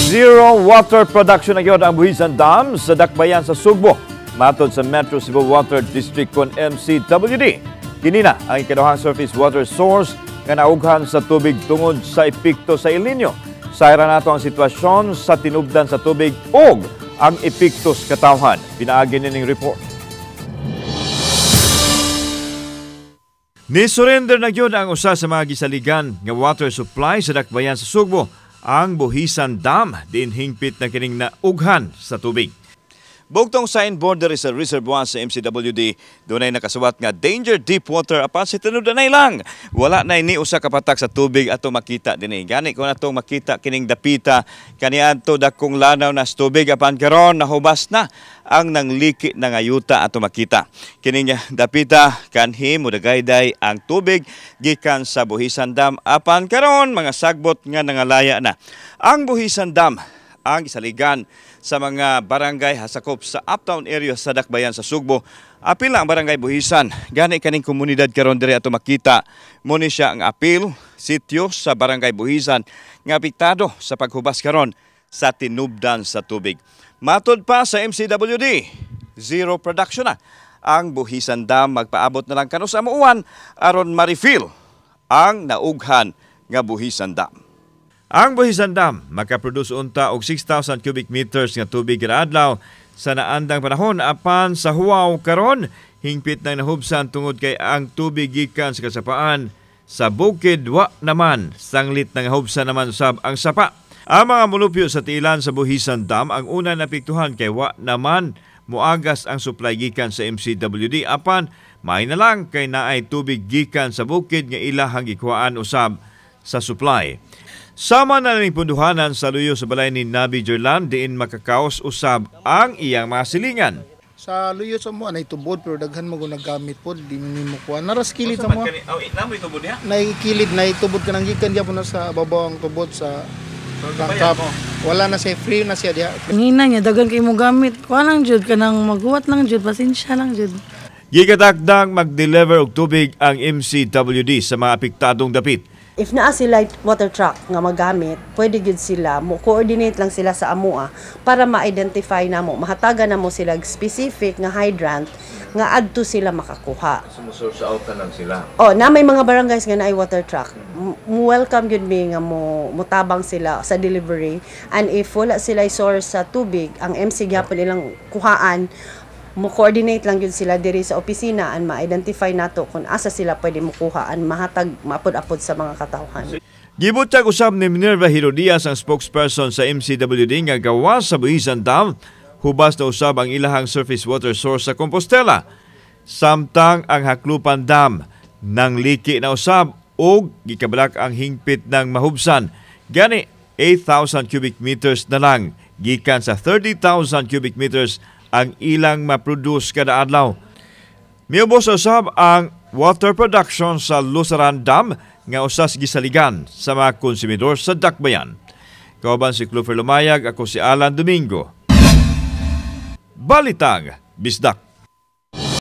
Zero water production na gyud ang Buhisan Dam sa Dakbayan sa Sugbo. Matod sa Metro Cebu Water District kon MCWD. Kini na ang ikaduhang surface water source nga naughan sa tubig tungod sa epekto sa El Niño. Sayran nato ang sitwasyon sa tinubdan sa tubig ug ang epekto sa katawhan. Pinaagi nining report. Ni-surrender na gyud ang usa sa mga gisaligan nga water supply sa Dakbayan sa Sugbo, ang Buhisan Dam, diin hingpit na kining naughan sa tubig. Bugtong sa border sa reservoir sa MCWD, dunay nakasuwat nga danger deep water apan sa tinud-anay lang. Wala na ni usa ka patak sa tubig ato makita dinhi. Gani kung atong makita kining dapita kaniadto dakong lanaw na sa tubig apan karon nahubas na ang nangliki na ngayuta ato makita. Kining dapita kanhi modagayday ang tubig gikan sa Buhisan Dam apan karon mga sagbot nga nangalaya na. Ang Buhisan Dam ang isaligan sa mga barangay hasakop sa uptown area sa Dakbayan sa Sugbo. Apil ang barangay Buhisan. Gani kaning komunidad karon diri ato makita. Muni siya ang apil sitio sa barangay Buhisan nga apektado sa paghubas karon sa tinubdan sa tubig. Matod pa sa MCWD, zero production na ang Buhisan Dam, magpaabot na lang kanu sa amuan aron ma-refill ang naughan nga Buhisan Dam. Ang Buhisan Dam makaproduce unta og 6,000 cubic meters nga tubig kada adlaw sa naandang panahon apan sa huwaw karon hingpit nang nahubsan tungod kay ang tubig gikan sa kasapaan sa bukid wa naman sanglit nang hubsan naman sab ang sapa. Ang mga mulupyo sa tiilan sa Buhisan Dam ang una napiktuhan kay wa naman muagas ang supply gikan sa MCWD apan may na lang kay naay tubig gikan sa bukid nga ilahang gikuhaan usab sa supply. Sama na ning punduhanan sa luyo sa balay ni Nabi Jerlan diin makakaos usab ang iyang mga silingan. Sa luyo sa mo anay tubod pero daghan mo naggamit pod di nimo kuan. Naras kilid sa mo. Namoy tubod niya? Naikilid na tubod kanang gikan gyapon na sa babaw ang tubod sa kap. Wala na siya, free na siya diha. Ngina niya daghan kay mo gamit. Kuan lang jud kanang maghuwat lang jud, pasensya lang jud. Gikatakdang mag-deliver og tubig ang MCWD sa mga apektadong dapit. If naa sila water truck nga magamit, pwede gyud sila mo coordinate lang sila sa amoa para ma-identify namo, mahatagan namo sila specific nga hydrant nga adto sila makakuha. So mo-source out na lang sila. Oh, na may mga barangays nga naay water truck. Mo welcome gyud mi nga mo mutabang sila sa delivery, and if wala sila source sa tubig, ang MC gyapon ilang kuhaan, mo coordinate lang gyud sila diri sa opisina and ma-identify nato kung asa sila pwede mokuha and mahatag maapod-apod sa mga katawhan. Gibutyag usab ni Minerva Herodias, ang spokesperson sa MCWD, nga gawas sa Buhisan Dam, hubas na usab ang ilahang surface water source sa Compostela. Samtang ang Haklupan Dam nang liki na usab og gikabalak ang hingpit ng mahubsan. Gani 8,000 cubic meters na lang gikan sa 30,000 cubic meters ang ilang ma-produce kada adlaw. Miubos usab ang water production sa Lusaran Dam nga usas gisaligan sa mga konsumidor sa Dakbayan. Kauban si Clover Lumayag, ako si Alan Domingo. Balitang Bisdak.